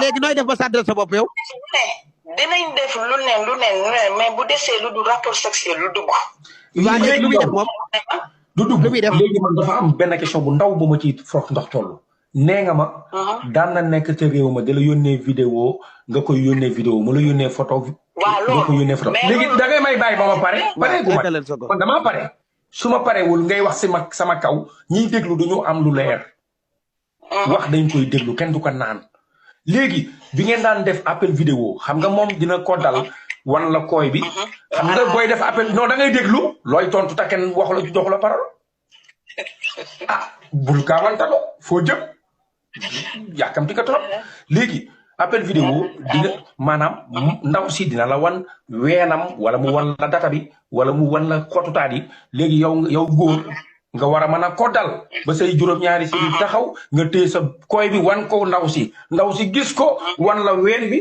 léegi nooy def ba sàddal sa bopp yow. dinañ def lu ne mais bu desee lu du rapport sexuel lu dugg. waa léegi lu muy def moom. du dugg léegi man dafa am benn question bu ndaw bu ma ci frox ndox toll. nee nga ma. daan na nekk ca réew ma da la yónnee vidéo nga koy yónnee vidéo mu la yónnee photo. waaw loolu nga koy yónnee photo léegi da ngay may bàyyi ba ma pare. pareegu ma kon damaa pare. su ma parewul ngay wax si ma sama kaw ñiy déglu du ñu am lu leer. wax dañ koy déglu kenn du ko naan. léegi bi ngeen daan def appel vidéo xam nga moom dina ko dal wan la kooy bi. xam nga booy def appel non da ngay déglu looy tontu ta kenn wax la jox la parole. ah bul kaawantalo foo jëm. yàkkamti nga trop léegi appel vidéo dina maanaam ndaw si dina la wan weenam wala mu wan la data bi wala mu wan la xotutaat yi léegi yow góor nga war a mën a koddal ba say juróom-ñaari si taxaw nga téye sa koy bi wan ko ndaw si gis ko wan la ween bi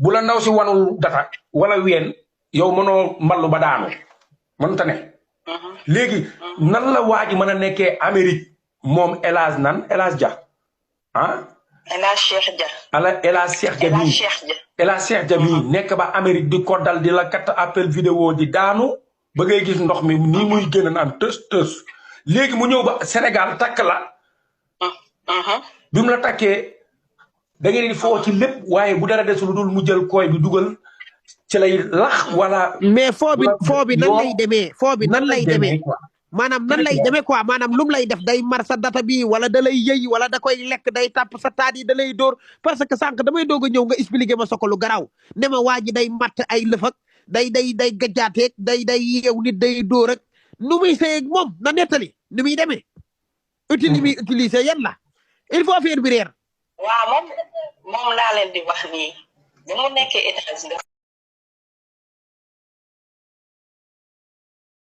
bu la ndaw si wanul data wala ween yow mënoo mballu ba daanu mënta ne léegi nan la waa ji mën a nekkee Amérique moom El Hadj Dia ah El Hadj Cheikh Dia El Hadj Cheikh Dia mii nekk ba Amérique di koddal di la kat appel vidéo di daanu ba ngay gis ndox mi nii muy gën a naan tës léegi mu ñëw ba Sénégal takk la bi mu la takkee da ngeen di foo ci lépp waaye bu dara desul dul mu jël kooy bi dugal ci lay lax wala. mais foo bi nan lay demee nan lay demee maanaam nan lay demee quoi maanaam lum lay def day mar sa data bi wala da lay yëy wala da koy lekk day tàpp sa taat yi da lay dóor parce que sànq damay doog a ñëw nga expliqué ma soko lu garaaw ne ma waa ji day matt ay lëfak day gajjaateeg day yeew nit day dóor ak nu muy seeg moom na nettali nu muy demee utiliser yan la il faut faire bi reer waaw moom laa leen di wax nii ba mu nekkee États-Unis